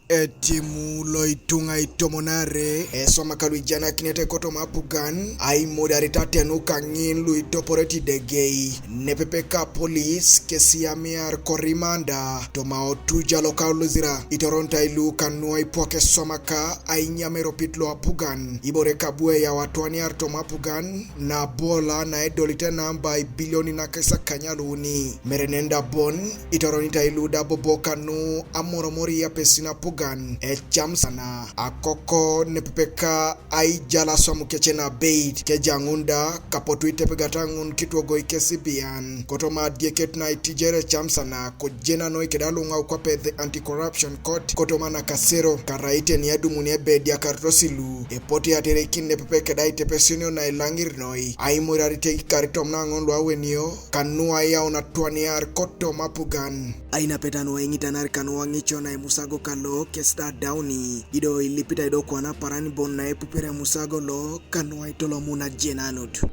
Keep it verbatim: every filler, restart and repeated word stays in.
Etimu lo ituŋa itomon are eswamaka lu ijanakinete kotoma apugan aimudiarit atenu kaŋin lu itoporeti idegei nepepe ka polis kesi amiar korimanda toma otuja loka luzira. Itorontai lu kanu aipwok eswamaka ainyam eropit lo apugan ibore kabu eyau atwaniar toma apugan nabola naedolite namba ibilioni nakesakany aluuni mere nenda bon. Itoronitai lu da bobo kanu amoromor iyapesin apugan ecam sana akoko nepepe ka aijal aswam kece nabeit keja ŋun da kapotu itepegata ŋun kitwogoi kesibian kotoma adieket naitijere ecam sana kojena noi keda luŋau kwape the Anti-Corruption Court kotoma nakasero karai teni edumuni ebe ediakaritosi lu epote atereikin nepepe keda itepesenio nailaŋir noi aimoriarite ikaritom naŋon luawenio kanu ayau natwaniar kotoma apugan. Ainapeta nuaiŋitanar kanuwaŋico naimusago kalo kes da adauni ido ilipitai do kwana paran bon naepupere musago lo kanuaitolomu najenanut.